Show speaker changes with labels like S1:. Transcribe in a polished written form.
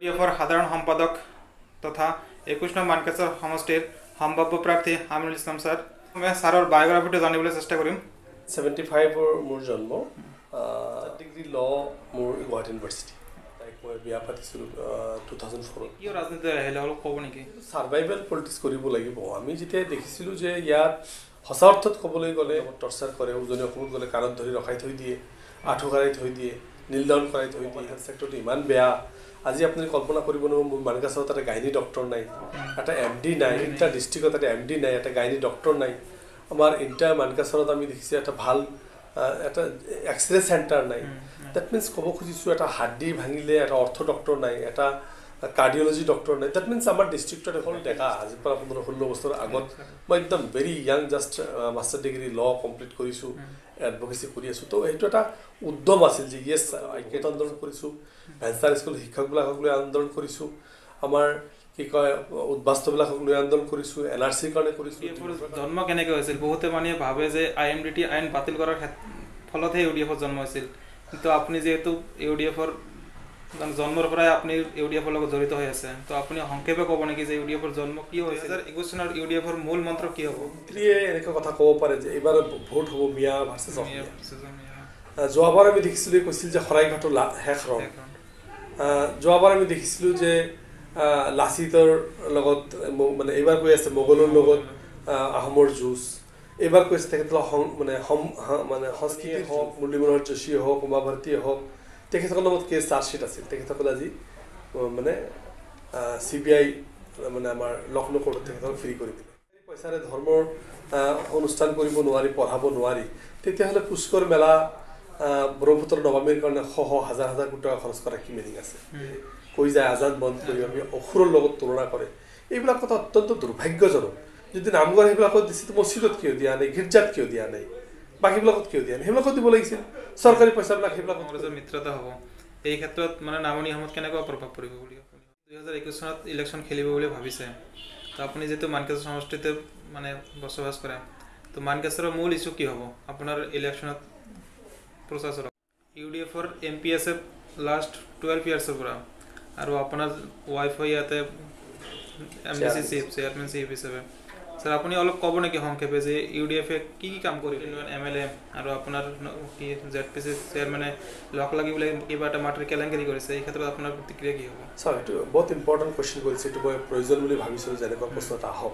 S1: ইউডিএফৰ সাধাৰণ সম্পাদক তথা 21 নং মানকাচৰ সমষ্টিৰ সম্ভাৱ্য প্ৰাৰ্থী আমিনুল ইছলাম ছাৰ। মই ছাৰৰ বায়'গ্ৰাফীটো জানিবলৈ চেষ্টা কৰিম।
S2: 75ৰ মোৰ জন্ম, ডিগ্ৰী ল মোৰ গুৱাহাটী ইউনিভাৰ্চিটি। তাইক মই বিয়া পাতিছিলোঁ 2004ত।
S1: কিয় ৰাজনীতি আহিলে অলপ ক'ব নেকি?
S2: ছাৰ্ভাইভেল পলিটিক্স কৰিব লাগিব। আমি যেতিয়া দেখিছিলোঁ যে ইয়াত সঁচা অৰ্থত ক'বলৈ গ'লে টৰ্চাৰ কৰে, উজনি অসমত গ'লে কাণত ধৰি ৰখাই থৈ দিয়ে, আঁঠু কঢ়াই থৈ দিয়ে, নীলডাউন কৰাই থৈ দিয়ে। হেল্থ ছেক্টৰটো ইমান বেয়া, আজি আপুনি কল্পনা কৰিব নোৱাৰিব। মোৰ মানকাচৰত এটা গাইনী ডক্টৰ নাই, এটা এম ডি নাই, তিনিটা ডিষ্ট্ৰিক্টত এটা এম ডি নাই, এটা গাইনী ডক্টৰ নাই। আমাৰ ইণ্টাৰ মানকাচৰত আমি দেখিছোঁ এটা ভাল এটা এক্স ৰে চেণ্টাৰ নাই। That means ক'ব খুজিছোঁ এটা হাড্ডি ভাঙিলে এটা অৰ্থ ডক্টৰ নাই, এটা কাৰ্ডিঅ'লজি ডক্টৰ নাই। That means আমাৰ ডিষ্ট্ৰিক্টত এখন ডেকা, আজিৰ পৰা 15-16 বছৰ আগত মই একদম very young, just master degree law complete কৰিছোঁ, এডভকেচি কৰি আছোঁ। তো সেইটো এটা উদ্যম আছিল যে য়েছ আইকেট আন্দোলন কৰিছোঁ, ভেঞ্চাৰ স্কুল শিক্ষকবিলাকক লৈ আন্দোলন কৰিছোঁ, আমাৰ কি কয় উদ্বাস্তুবিলাকক লৈ আন্দোলন কৰিছোঁ, এন আৰ চিৰ কাৰণে কৰিছোঁ।
S1: জন্ম কেনেকৈ হৈছিল? বহুতে মানে ভাবে যে I am D T আইন বাতিল কৰাৰ ফলতহে ইউ ডি এফৰ জন্ম হৈছিল, কিন্তু আপুনি যিহেতু ইউ ডি এফৰ জন্মৰ পৰাই আপুনি ইউ ডি এফৰ লগত জড়িত হৈ আছে, তো আপুনি সংক্ষেপে ক'ব নেকি যে ইউ ডি এফৰ জন্ম কি হৈছিল? 2021 চনৰ ইউ ডি এফৰ মূল মন্ত্ৰ কি হ'ব?
S2: মন্ত্ৰীয়ে এনেকুৱা কথা ক'ব পাৰে যে এইবাৰ ভোট হ'ব মিয়া ভাৰ্চেছ অসমীয়া। যোৱাবাৰ আমি দেখিছিলোঁ কৈছিল যে শৰাইঘাটৰ শেষ ৰণ। যোৱাবাৰ আমি দেখিছিলোঁ যে লাচিতৰ লগত, মানে এইবাৰ কৈ আছে মোগলৰ লগত আহোমৰ যুঁজ, এইবাৰ কৈছে তেখেতলোক মানে মানে সংস্কৃতিৰ হওক, মুৰলী মনোহৰ যোশীয়ে হওক, উমা ভাৰতীয়ে হওক, তেখেতসকলৰ লগত কেছ চাৰ্জশ্বিট আছিল। তেখেতসকলে আজি মানে চি বি আই মানে আমাৰ লক্ষ্ণৌ কোৰ্টত তেখেতসকলক ফ্ৰী কৰি দিলে। পইচাৰে ধৰ্মৰ অনুষ্ঠান কৰিব নোৱাৰি, পঢ়াব নোৱাৰি, তেতিয়াহ'লে পুষ্কৰ মেলা, ব্ৰহ্মপুত্ৰ নৱামীৰ কাৰণে শ শ হাজাৰ হাজাৰ কোটি টকা খৰচ কৰা কি মিনিং আছে? কৈ যায় আজান বন্ধ কৰি আমি অসুৰৰ লগত তুলনা কৰে, এইবিলাক কথা অত্যন্ত দুৰ্ভাগ্যজনক। যদি নামঘৰ সেইবিলাকত দিছে, মছজিদত কিয় দিয়া নাই, গীৰ্জাত কিয় দিয়া নাই, বাকীবিলাকত কিয় দিয়া নাই? সেইবিলাকত দিব লাগিছিল চৰকাৰী পইচাবিলাক সেইবিলাকত।
S1: কংগ্ৰেছৰ মিত্ৰতা হ'ব এই ক্ষেত্ৰত মানে নামনি অসমত কেনেকুৱা প্ৰভাৱ পৰিব বুলি 2021 চনত ইলেকশ্যন খেলিব বুলি ভাবিছে, তো আপুনি যিহেতু মানকাচৰ সমষ্টিতে মানে বসবাস কৰে, তো মানকাচৰৰ মূল ইছ্যু কি হ'ব আপোনাৰ ইলেকশ্যনত প্ৰচাৰ চলাব? ইউ ডি এফৰ এম পি আছে লাষ্ট 12 ইয়াৰ্ছৰ পৰা আৰু আপোনাৰ ৱাইফো ইয়াতে M D C chief chairman chief হিচাপে। স্যাৰ, আপুনি অলপ ক'ব নেকি সংক্ষেপে যে ইউ ডি এফে কি কি কাম কৰিলে? এম এল এ আৰু আপোনাৰ কি জেড পি চি চেয়াৰমেনে লগ লাগি পেলাই কিবা এটা মাটিৰ কেলেংকাৰী কৰিছে, এই ক্ষেত্ৰত আপোনাৰ প্ৰতিক্ৰিয়া কি হ'ব?
S2: চাওক, এইটো বহুত ইম্পৰ্টেণ্ট কুৱেশ্যন কৰিছে। এইটো মই প্ৰয়োজন বুলি ভাবিছোঁ, যেনেকুৱা প্ৰশ্ন এটা আহক।